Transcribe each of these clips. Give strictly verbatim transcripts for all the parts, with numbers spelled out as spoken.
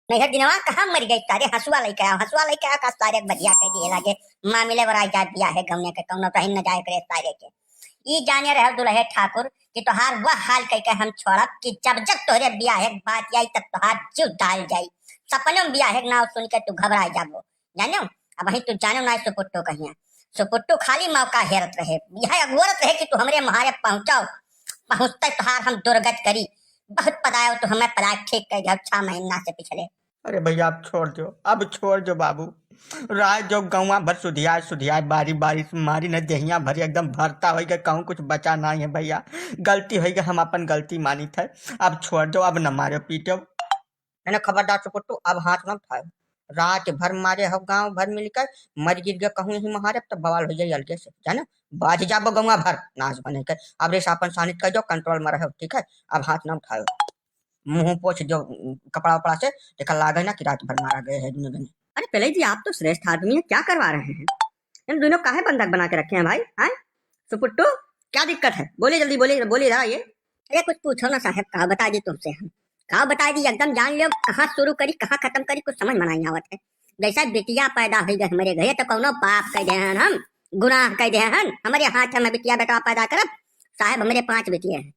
नैहर दिनवा कहाँ मरि गई सारे, हँसुआ लइके आवा, हँसुआ लइके आवा का सारे बधिया कइ दिहे लागे, मामिले बराइ जाए बियाहे गउने के, कउनो रहि न जाए करे सारे के। ई जाने रहे दुलहे ठाकुर कि तोहार वह हाल कइके हम छोड़ब कि जब जब तोहरे बियाहे के बात आई तब तोहार जिउ डाल जाई। सपनों में बियाहे के नाव सुनिके तू घबराइ जाबो। जानो, अबहीं तू जानो नाहीं सुपुट्टू कहियाँ। सुपुट्टू खाली मौका हेरत रहे, यह अगोरत रहे कि तू हमरे महारे पहुँचो, पहुँचते तोहार हम दुर्गत करी। बहुत पदायो तू हमें पदाय ठीक कइ दिहो छह महीना से पिछले। अरे भइया, अब छोड़ दो, अब छोड़ दो बाबू। राय जो गौवा भर सुधियाए, सुधियाए, बारी बारी से मारी न, देहिया भर एकदम भरता होइ गए, कहूँ कुछ बचा नाहीं है भइया। गलती होइ गए, हम अपन गलती मानित है, अब छोड़ दो, अब न मारो पीटो। नहीं, नहीं, खबरदार सुपुट्टू, अब हाथ न उठायो। रात भर मारे हो गाँव भर मिलके, मरि गिर गए कहूँ यही महारे, तब बवाल होइ जाई अलगे से, जानो? बाज जाबो गौवा भर, नास बने के। अब रेस अपन सानित कइ दो, control में रहो, ठीक है? अब हाथ न उठायो। मुँह पोछ दो कपड़ा उपड़ा से, देखा लागे ना कि रात भर मारा गए है दुनों जने। अरे पेलई जी, आप तो श्रेष्ठ आदमी हैं, क्या करवा रहे हैं? इन दोनों काहे बंधक बना के रखे हैं भाई, हैं? सुपुट्टू, क्या दिक्कत है? बोलिए जल्दी, बोलिए, बोलिए इधर आइए। अरे कुछ पूछो ना साहेब, का बताइ दी तुमसे हम? का बताइ दी, एकदम जान लो, कहाँ शुरू करी, कहाँ खतम करी, कुछ समझ में नाहीं आवत है। जैसा बिटिया पैदा होइ गए हमरे घरे, तो कउनो पाप कइ देहे हन हम, गुनाह कइ देहे हन, हमरे हाथ में बिटिया बेटवा पैदा करब। साहेब, हमरे पाँच बिटिया हैं।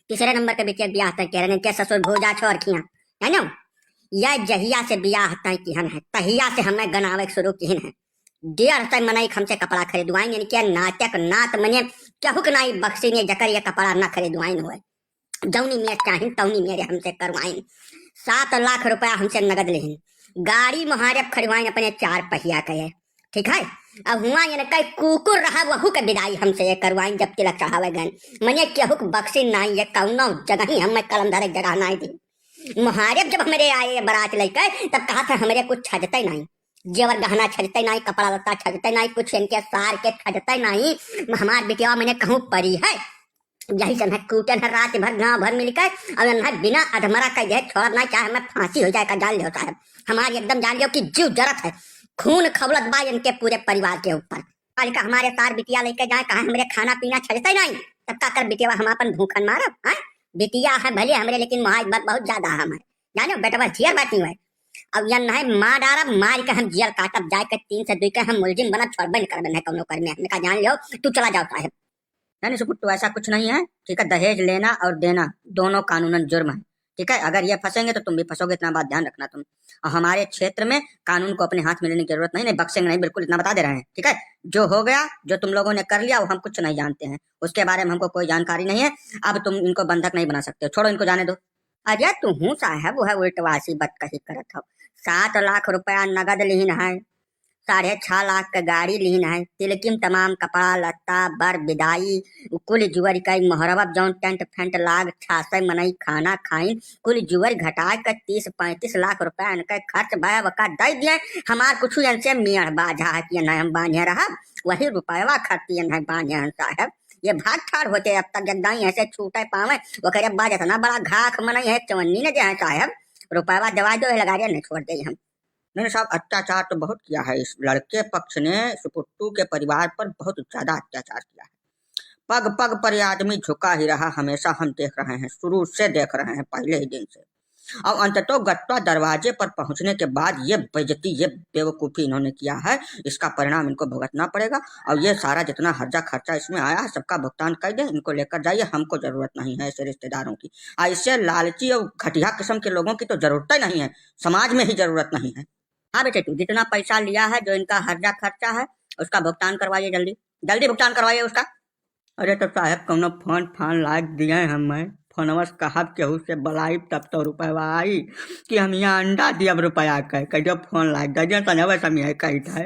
तीसरे नंबर के बिटिया के बियाह तय किहे रहन, इनके ससुर भूजा छोर खिया, है ना? या जहिया से बियाह तय किहन है, तहिया से हमें गनावे के शुरू किहन है। डेढ़ सौ मनई हमसे कपड़ा खरीदवाइन, इनके नाते क नात मने केहू के नाई बक्सिन, जकर ये कपड़ा ना खरीदवाइन होए। जौनी मेर चाहिन, तौनी मेरे हमसे करवाइन। सात लाख रुपया हमसे नगद लिहिन। गाड़ी महारे खरीदवाइन अपने चार पहिया के, ठीक है? अब हुआ इनके कुकुर रहा, वहू के बिदाई हमसे ये करवाइन, जब तिलक चढ़ावे गए। मने केहू के बक्सिन नाई, ये कौनो जगह ही हमें कलम धरे जगह नाई दी। महारे जब हमरे आए ये बारात लेके, तब कहा था हमरे कुछ छजते नाई, जेवर गहना छजते नाई, कपड़ा लत्ता छजते नाई, कुछ इनके सार के छजते नाई। हमार बिटिया मने कहूँ परी है, यही से इन्हें कूटे हैं रात भर, गाँव भर मिलके, और इन्हें बिना अधमरा कइ दे, छोड़ब नाहीं, चाहे हमें फांसी होइ जाए का, जान लियो साहेब। हमार एकदम जान लियो कि जिउ जरत है, खून खौलत बा इनके पूरे परिवार के ऊपर। काल का हमारे सार बिटिया लेके जाए, कहा हमरे खाना पीना छजते नाहीं, तब का कर बिटिया हम अपन भूखन मारब, हैं? बिटिया है भले हमरे, लेकिन मोहाज बहुत, बहुत ज्यादा है हमारे। जानो, बेटवा झियर बाटी हुए। अब यन नहीं मार डारब, मार के हम जेल काटब, जाए के तीन से दुई के हम मुलजिम बनब, छोड़बे न करबे नहीं कौनो कर में। हमने कहा, "जान लियो, तू चला जाओ साहेब।" नहीं, नहीं, सुपुट्टू, ऐसा कुछ नहीं है, ठीक है? दहेज लेना और देना दोनों कानूनन जुर्म है, ठीक है? अगर ये फंसेंगे तो तुम भी फंसोगे, इतना बात ध्यान रखना तुम। और हमारे क्षेत्र में कानून को अपने हाथ में लेने की जरूरत नहीं, नहीं बख्शेंगे नहीं, बिल्कुल इतना बता दे रहे हैं, ठीक है? जो हो गया, जो तुम लोगों ने कर लिया, वो हम कुछ नहीं जानते हैं, उसके बारे में हमको कोई जानकारी नहीं है। अब तुम इनको बंधक नहीं बना सकते हो, छोड़ो इनको, जाने दो। अरे तुहूँ साहेब वह उल्टवासी बतकही करत हौ। सात लाख रुपया नगद लिहिन है, साढ़े छह लाख के गाड़ी लिहिन है, तिलकिम तमाम कपड़ा लत्ता, बर बिदाई, कुल जुअर कई मोहरबा जौन टेंट फेंट लाग, छह सौ मनई खाना खाइन, कुल जुअर घटा के तीस पैंतीस लाख रुपया इनके खर्च भय वका दे दिए। हमार कुछ इनसे मेड़ बाझा है कि नहीं हम बांधे रहब, वही रुपयवा खातिर नहीं बांधे हैं साहेब। ये भाग ठाड़ होते अब तक, जब दाई ऐसे छूटे पावे, ओकरे बाद इतना बड़ा घाख मनई है, चवन्नी न दे हैं साहेब। रुपयवा देवा दो, ये लगा दे, नहीं छोड़ दे हम। नहीं साहब, अत्याचार तो बहुत किया है इस लड़के पक्ष ने, सुपुट्टू के परिवार पर बहुत ज्यादा अत्याचार किया है। पग पग पर ये आदमी झुका ही रहा, हमेशा हम देख रहे हैं, शुरू से देख रहे हैं, पहले ही दिन से। और अंततोगत्वा दरवाजे पर पहुंचने के बाद ये बेइज्जती, ये बेवकूफ़ी इन्होंने किया है, इसका परिणाम इनको भुगतना पड़ेगा। और ये सारा जितना हर्जा खर्चा इसमें आया है, सबका भुगतान कर दें, इनको लेकर जाइए, हमको ज़रूरत नहीं है ऐसे रिश्तेदारों की। ऐसे लालची और घटिया किस्म के लोगों की तो ज़रूरत ही नहीं है, समाज में ही ज़रूरत नहीं है। हाँ बेटे, तू जितना पैसा लिया है, जो इनका हर्जा खर्चा है, उसका भुगतान करवाइए जल्दी, जल्दी भुगतान करवाइए उसका। अरे तो साहेब, कौनो फोन फान लाग दिए हमें, फोनवा से कहब केहू से बुलाइब तब तो रुपया आई, कि हम यहाँ अंडा दियब रुपया के, कहियो फोन लाग दे दिए, संजय समय कही था।